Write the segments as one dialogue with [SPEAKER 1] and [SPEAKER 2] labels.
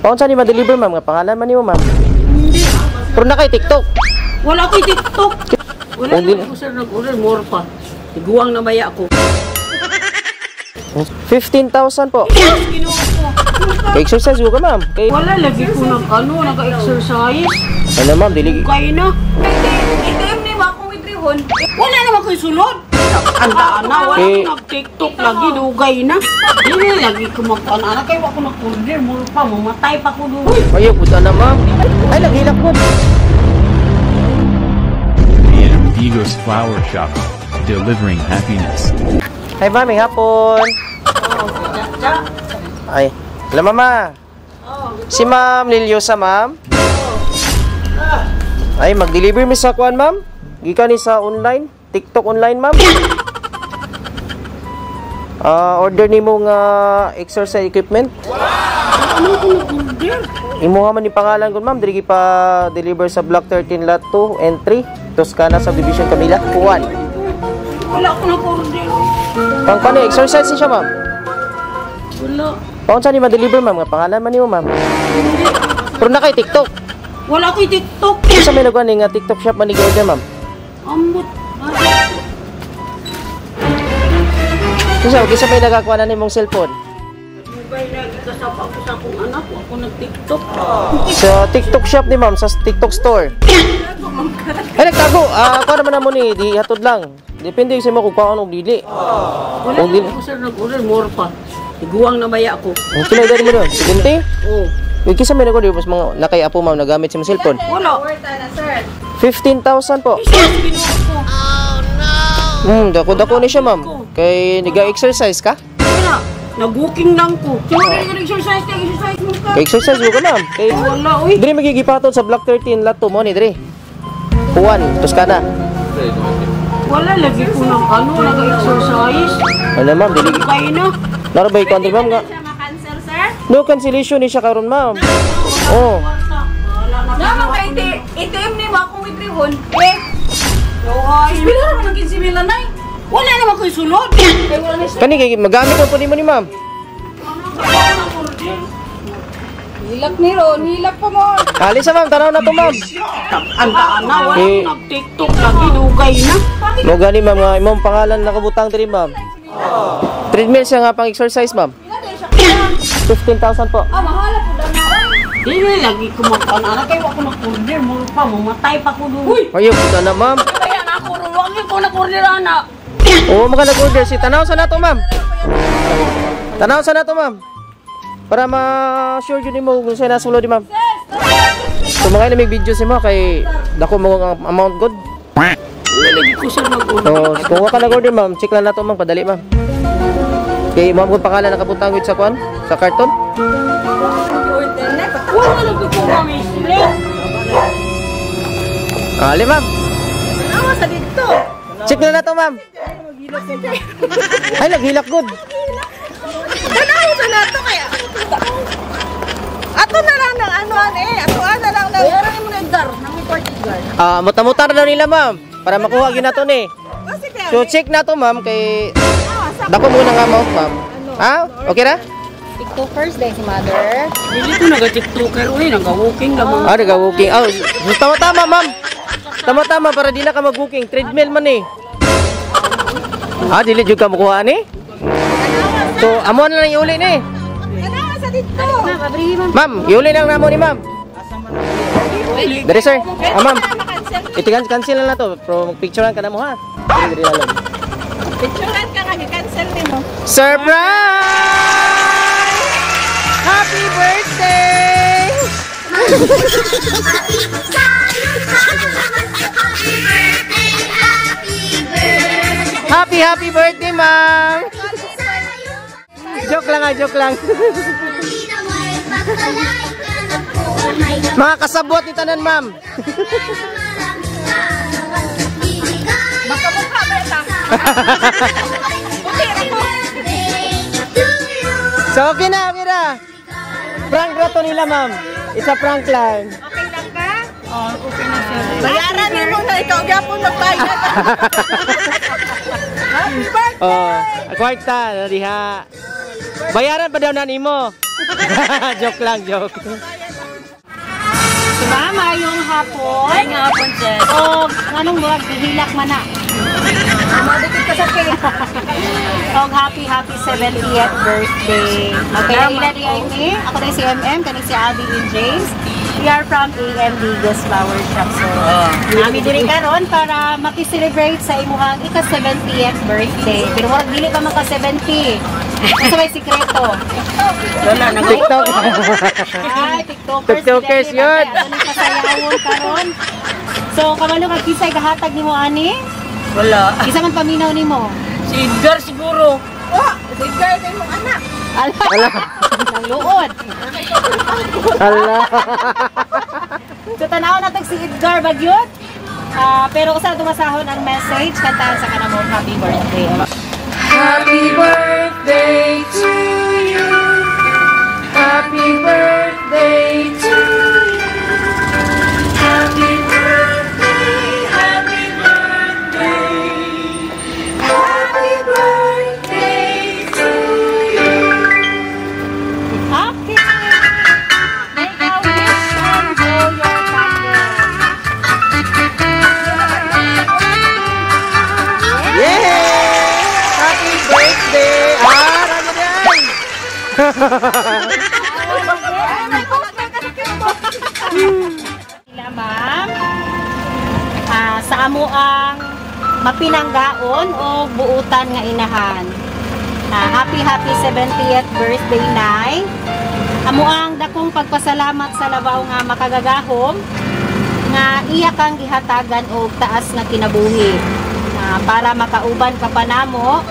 [SPEAKER 1] Paunsa ni ma-deliver, ma'am? Nga pangalan man nimo, ma'am? Pero na kay TikTok.
[SPEAKER 2] Wala ko'y TikTok. Wala
[SPEAKER 1] Kung
[SPEAKER 2] naman ko, sir, nag-order. More pa. Iguang na baya ako.
[SPEAKER 1] 15,000 po.
[SPEAKER 2] Ginoo ko.
[SPEAKER 1] Kay exercise ko ka, ma'am. Kay
[SPEAKER 2] Wala lagi ko nag ano, nag-exercise.
[SPEAKER 1] Ano, ma'am, dili
[SPEAKER 2] Kaya na.
[SPEAKER 3] ATM ni mo akong withdrawon.
[SPEAKER 2] Wala naman ko'y sulod. Andaan na, wala
[SPEAKER 1] Eh.
[SPEAKER 2] ko nag-TikTok lagi, dugay na. Dili lagi ko mag-ano, kayo ako nag-order, more pa, mamatay pa ko doon.
[SPEAKER 1] Ayaw pud na, ma'am. Ay, naghilak po.
[SPEAKER 4] PM Vigos Flower Shop, delivering happiness.
[SPEAKER 1] Hi, ma'am, may hapon. Ay, hello, mama. Si Ma'am Liliosa, ma'am. Ay, mag-deliver mi sa kuan, ma'am. Gikan ni sa online, TikTok online, ma'am. Ah, order nimo nga exercise equipment.
[SPEAKER 2] Ano ko nag-order?
[SPEAKER 1] Imuha man ni pangalan ko, ma'am, diri pa deliver sa Block 13 Lot 2 and 3, Toscana Subdivision, Camila, Juan.
[SPEAKER 2] Wala ko nag-order.
[SPEAKER 1] Pang paano exercise ni siya, ma'am?
[SPEAKER 2] Wala.
[SPEAKER 1] Paunsa ni ma-deliver, ma'am? Nga pangalan man nimo, ma'am. Pero na kay TikTok.
[SPEAKER 2] Wala ko'y TikTok.
[SPEAKER 1] Sa may nagkuhan nga TikTok shop man ni order, ma'am.
[SPEAKER 2] Ambot.
[SPEAKER 1] Kinsa kinsa may nagakuha na nimong cellphone?
[SPEAKER 2] Dugay lagi kasap ako sa akong anak, ako nag-TikTok.
[SPEAKER 1] Sa TikTok shop ni ma'am, sa TikTok store. Ay, nagtago. Ah, kuha naman na mo ni, di hatod lang. Depende sa mo kung kuha og dili.
[SPEAKER 2] Wala
[SPEAKER 1] Kung dili.
[SPEAKER 2] naman ko, sir, nag-order, more pa. Iguang na baya ako.
[SPEAKER 1] Ang kila edad mo doon? 70?
[SPEAKER 2] Oh.
[SPEAKER 1] Wait, kinsa may nag-order mas mga nakay apo, ma'am, nagamit sa imong cellphone.
[SPEAKER 2] Wala.
[SPEAKER 3] Na, sir.
[SPEAKER 1] 15,000 po.
[SPEAKER 2] Ginoo ko.
[SPEAKER 1] Dako dako ni siya, ma'am. Kay niga-exercise ka?
[SPEAKER 2] Wala. Nag-walking lang ko. So, wala ka nag-exercise, nag-exercise mo ka.
[SPEAKER 1] Kay exercise mo ka, ma'am. Kay
[SPEAKER 2] Wala, uy.
[SPEAKER 1] Diri magigipatod sa Block 13 Lot 2 mo ni diri. Juan, Toscana.
[SPEAKER 2] Wala lagi ko ng ano, nag-exercise.
[SPEAKER 1] Ano, ma'am, dili
[SPEAKER 2] Kaya na.
[SPEAKER 1] Naro ba yung ma'am nga?
[SPEAKER 3] Siya ma-cancel, sir.
[SPEAKER 1] No cancellation ni siya karon, ma'am. Oh.
[SPEAKER 2] Wala na.
[SPEAKER 3] Naman kay ATM ni mo akong withdrawon. Eh,
[SPEAKER 2] Ay,
[SPEAKER 3] pila naman ang 15 mil na.
[SPEAKER 2] wala naman ko'y sulod.
[SPEAKER 3] Kay wala na siya.
[SPEAKER 1] Kani kay magamit mo po nimo ni ma'am.
[SPEAKER 3] Hilak ni ron, hilak pa mo.
[SPEAKER 1] Ali sa ma'am, tanaw na to, ma'am.
[SPEAKER 2] Andaan na, wala
[SPEAKER 1] Eh.
[SPEAKER 2] ko nag-TikTok lagi, dugay na.
[SPEAKER 1] Mo gani, ma'am, nga imong pangalan nakabutang diri, ma'am. Treadmill siya nga pang exercise, ma'am.
[SPEAKER 3] Pila din siya.
[SPEAKER 1] 15,000 po.
[SPEAKER 3] Ah, mahala po na.
[SPEAKER 2] Dili lagi ko mag-ano, kayo ako nag-order, more pa, mamatay pa ko doon. Uy!
[SPEAKER 1] Ayaw puta na, ma'am.
[SPEAKER 2] Kaya na ako, ruwagin ko nag-order, ana.
[SPEAKER 1] Oo, maka nag-order si tanaw sa nato, ma'am. Tanaw sa nato, ma'am. Para ma-sure yun mo kung saan nasulod di, ma'am. So mga na may video si mo kay dako mo ang amount good.
[SPEAKER 2] Wala lagi ko siya nag-order.
[SPEAKER 1] So, kung wa ka nag-order, ma'am, check lang nato, ma'am, padali, ma'am. Kay ma'am kung pangalan nakabutang gud sa kuan, sa karton.
[SPEAKER 3] Order na.
[SPEAKER 2] Wala lagi ko mami.
[SPEAKER 1] Ali, ma'am.
[SPEAKER 3] Tanawa sa dito.
[SPEAKER 1] Check na nato, ma'am. Ay, naghilak good.
[SPEAKER 3] Tanawa sa nato kaya. Ato na lang ng ano eh. Ato na lang ng. Bayaran mo na Edgar, nang report Edgar.
[SPEAKER 1] Ah, muta-muta na daw nila, ma'am, para makuha gyud nato ni.
[SPEAKER 3] Kasi kaya.
[SPEAKER 1] So check na to, ma'am, kay
[SPEAKER 3] Ah, sa
[SPEAKER 1] dako mo na nga amount, ma'am. Ah, okay ra?
[SPEAKER 3] TikTokers day si mother.
[SPEAKER 2] Dili ko nag-TikToker, uy, nag-walking lang.
[SPEAKER 1] Ah, nag-walking. Ah, tama-tama, ma'am. Tama-tama para di na ka mag-walking. Treadmill man eh. Ah, dili jud ka makuha ni. So, amo na lang iuli ni.
[SPEAKER 3] Tanawa sa dito.
[SPEAKER 1] Ma'am, iuli lang namo ni ma'am. Dere, sir. Ah, ma'am. Itigan cancel na lang to. Pero magpicturean ka na mo ha. Dili dili lang.
[SPEAKER 3] Picturean ka nga gi-cancel nimo.
[SPEAKER 1] Surprise! Happy birthday! Happy, happy birthday, ma'am! Joke lang ah, joke lang. Mga kasabot ni tanan, ma'am.
[SPEAKER 3] Makamukha ba ta? Puti ra ko.
[SPEAKER 1] So, okay na, okay na. Prank ra to nila, ma'am. It's a prank lang.
[SPEAKER 3] Okay lang ka?
[SPEAKER 2] Oh, okay na sir.
[SPEAKER 3] Bayaran nimo na ikaw gyapon magbayad. Happy birthday.
[SPEAKER 1] Oh, kwarta na diha. Bayaran pa daw na nimo. Joke lang, joke.
[SPEAKER 2] Si Mama, yung hapon. Ay, nga hapon, sir. O, anong murag, gihilak man na. Madikit ka sa cake. Og happy, happy 70th birthday. Okay, ila di ay mi. Ako na si MM, kani si Abby and James. We are from AM Digos Flower Shop. So, nami diri karon para maki-celebrate sa imuhang ika-70th birthday. Pero murag dili pa maka-70. Asa may sikreto?
[SPEAKER 1] TikTok.
[SPEAKER 2] Ay, TikTokers.
[SPEAKER 1] TikTokers yun.
[SPEAKER 2] Ato ni pasayawon karon. So, kabalo ka kisay kahatag nimo ani?
[SPEAKER 5] Wala.
[SPEAKER 2] Kisa man paminaw nimo?
[SPEAKER 5] Si Edgar siguro.
[SPEAKER 3] Oh, bigay kay mong anak.
[SPEAKER 2] Ala. Nang luod.
[SPEAKER 1] Ala.
[SPEAKER 2] So, tanaw na tag si Edgar Bagyot. Ah, pero usa tumasahon ang message, kantahan sa kanamo happy birthday.
[SPEAKER 1] Happy birthday to you. Happy birthday to you. Happy birthday, happy birthday. Happy birthday to you.
[SPEAKER 2] Okay. Make a wish and blow your candle.
[SPEAKER 1] Yeah! Happy birthday! Ah, rami din!
[SPEAKER 3] Ay, post na ka sa
[SPEAKER 2] Sila, ma'am. Ah, sa amo ang mapinanggaon o buutan nga inahan. Ah, happy happy 70th birthday, Nay. Amo ang dakong pagpasalamat sa labaw nga makagagahom nga iya kang gihatagan og taas nga kinabuhi. Ah, para makauban ka pa namo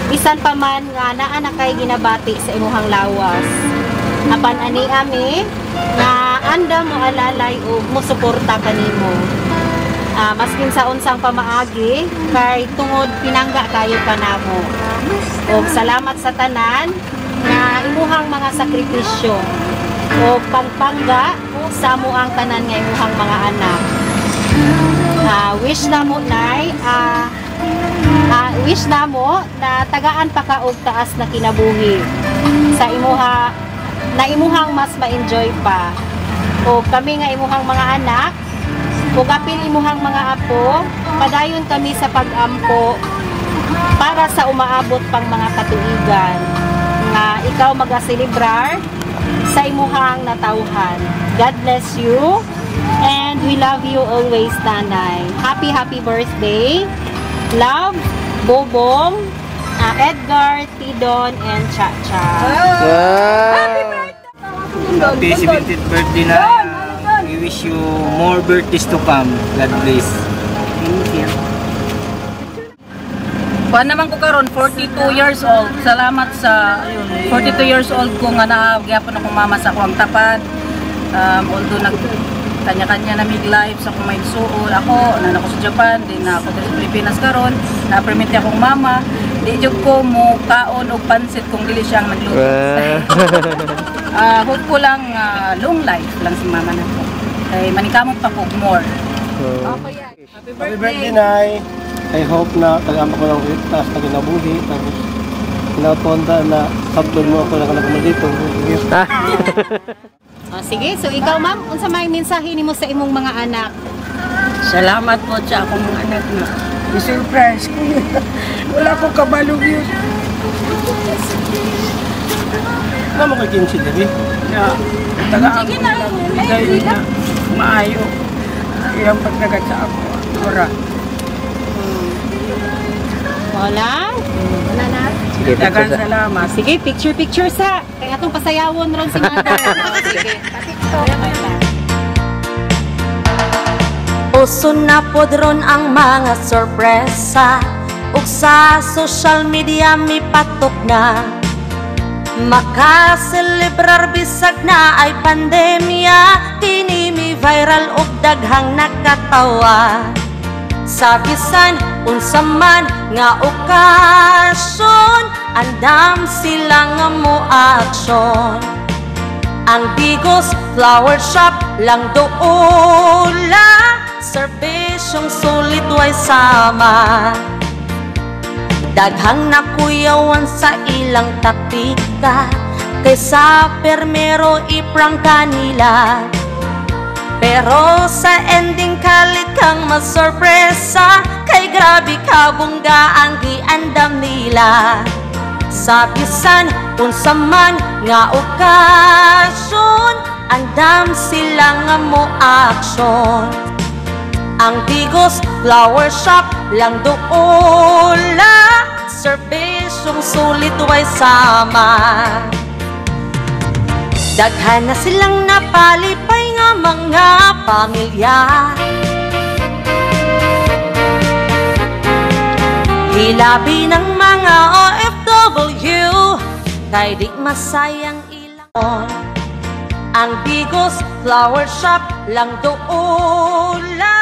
[SPEAKER 2] bisan pa man nga naa na kay ginabati sa imuhang lawas. Apan ani ami nga anda mo alalay ug mosuporta kanimo. Ah, maskin sa unsang pamaagi kay tungod pinangga kayo kanamo. Og salamat sa tanan nga imuhang mga sakripisyo o pagpangga sa ang tanan nga imuhang mga anak. Ah, wish namo, Nay, wish namo na tagaan pa ka og taas na kinabuhi sa imuha na imuhang mas ma-enjoy pa. O kami nga imuhang mga anak ug apil imuhang mga apo, padayon kami sa pag-ampo para sa umaabot pang mga katuigan nga ikaw magaselebrar sa imuhang natawhan. God bless you and we love you always, Nanay. Happy, happy birthday. Love, Bobong, Edgar, Tidon, and Chacha.
[SPEAKER 1] Wow!
[SPEAKER 6] Happy 70th birthday na. We wish you more birthdays to come. God bless.
[SPEAKER 5] Thank you. Kuan naman ko karon, 42 years old. Salamat sa ayun, 42 years old ko nga naa gyapon akong mama sa akong tapad. Although nag kanya-kanya na mig life sa akong maigsuon. Ako, na ako sa Japan, din na ako diri sa Pilipinas karon. Na-permit akong mama. Di jud ko mo kaon og pansit kung dili siya ang nagluto. Ah, hope ko lang long life lang si mama nako. Kay manikamot pa ko more.
[SPEAKER 6] Happy birthday, Nay! I hope na tagaan ko ng taas na kinabuhi. Tapos, pinatonda na sabdon mo ako na kanang dito.
[SPEAKER 2] Oh, sige, so ikaw, ma'am, unsa may mensahe nimo sa imong mga anak?
[SPEAKER 5] Salamat po sa akong mga anak na
[SPEAKER 7] I-surprise ko yun. Wala ko kabalo yun.
[SPEAKER 6] Ano mo kay Kimchi, Debbie?
[SPEAKER 7] Na, tagaan ko na dahil na maayo. Iyang pagdagat sa ako. Ora.
[SPEAKER 2] Wala? Wala na?
[SPEAKER 1] Sige, picture
[SPEAKER 7] Daghang
[SPEAKER 1] sa.
[SPEAKER 7] salamat.
[SPEAKER 2] Sige, picture picture sa. Kaya atong pasayawon ron si mother. Oh, sige.
[SPEAKER 8] Uso na pod ron ang mga sorpresa ug sa social media mipatok na. Makaselebrar bisag na ay pandemya. Kini mi viral ug daghang nakatawa. Sa bisan unsa man nga okasyon, andam sila nga mo aksyon. Ang Digos Flower Shop lang doula, serbisyong sulit way sama. Daghang nakuyawan sa ilang taktika. Kaysa permero i-prank kanila. Pero sa ending kalit kang masorpresa, kay grabe kabungga ang giandam nila. Sa bisan unsa man nga okasyon, andam sila nga mo aksyon. Ang Digos Flower Shop lang duola, serbisyong sulit, way sama. Daghan na silang napalipay nga mga pamilya. Hilabi ng mga OFW, kay di masayang ilang. Ang Digos Flower Shop lang duola.